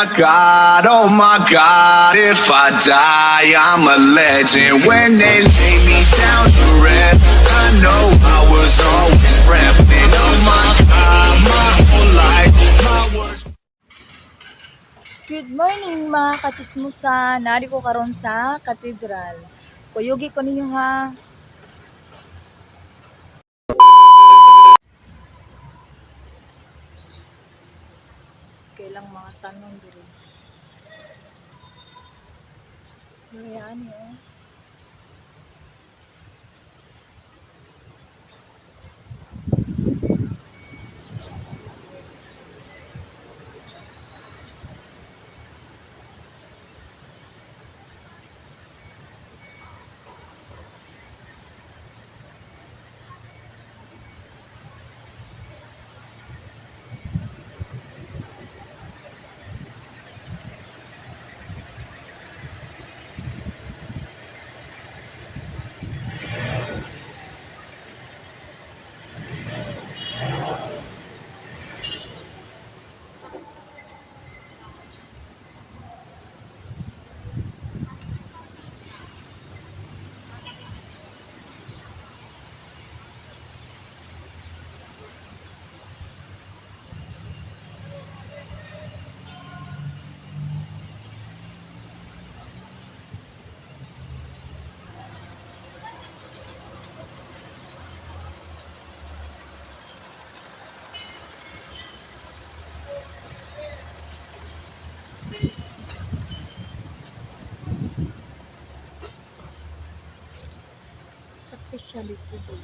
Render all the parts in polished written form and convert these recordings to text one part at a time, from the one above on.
God, oh my God, if I die, I'm a legend. When they lay me down to rest, I know I was always repping. Oh my God, my whole life, my words. Good morning, mga kachismusa. Nari ko karon sa katedral. Kuyugi ko ninyo ha. Kailang mga tanong diri. Ayan eh. Patricia Lisido.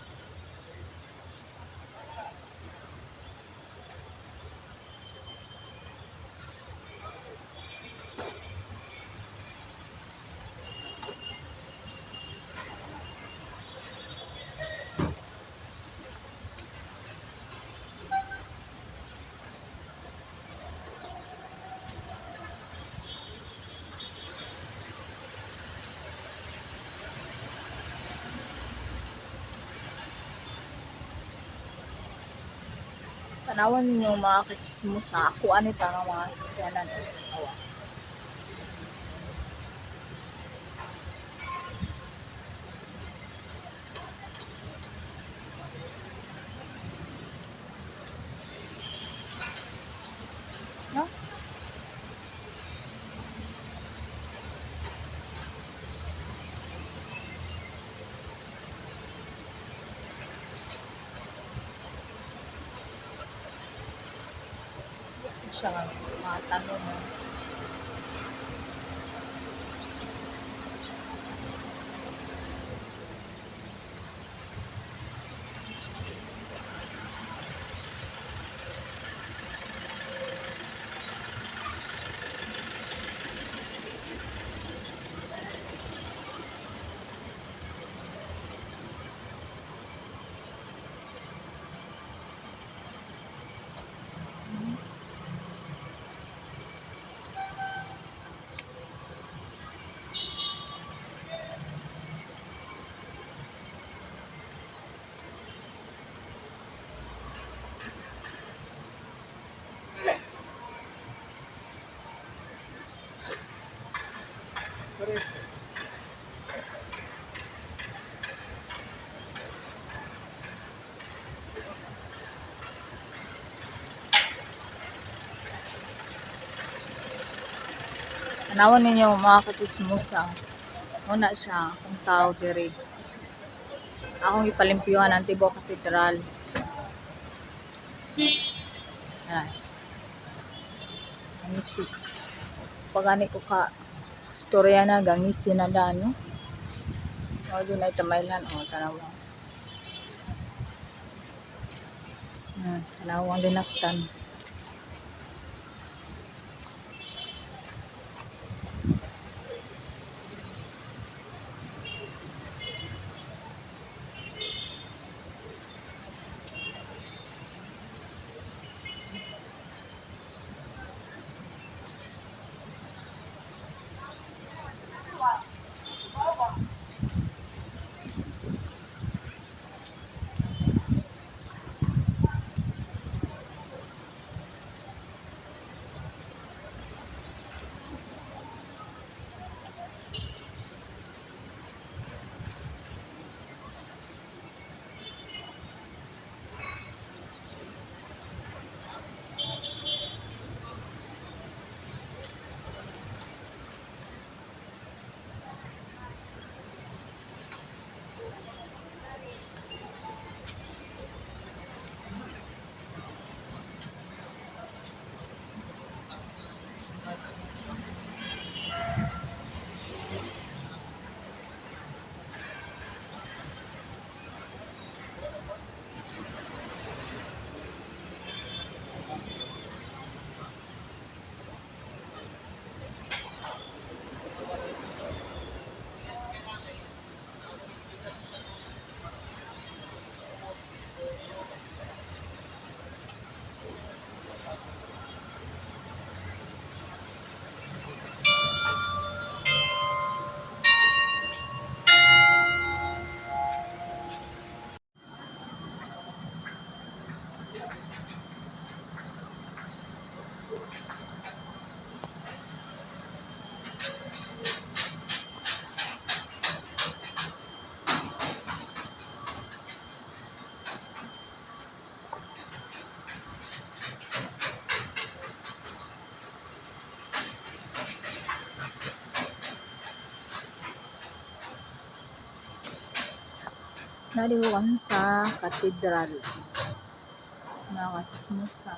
Tanawan ninyo, mga kachismusa, ako ani ta nga mga sakyanan. Awa. No? Siya nga mga tanong mo. Tanawan ninyo, mga kachismusa. Una siya akong tao diri. Akong ipalimpyuhan ang tibuok katedral. Yan. Ngisi. Pag ani ko ka storya na gangisi na dano. O dyan ay tamaylan o tanawa. Tanawang linaktan. Naliwan sa katedral. Mga katsismosa.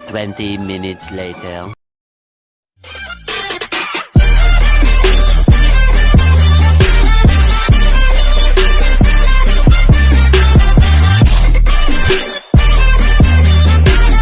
20 minutes later.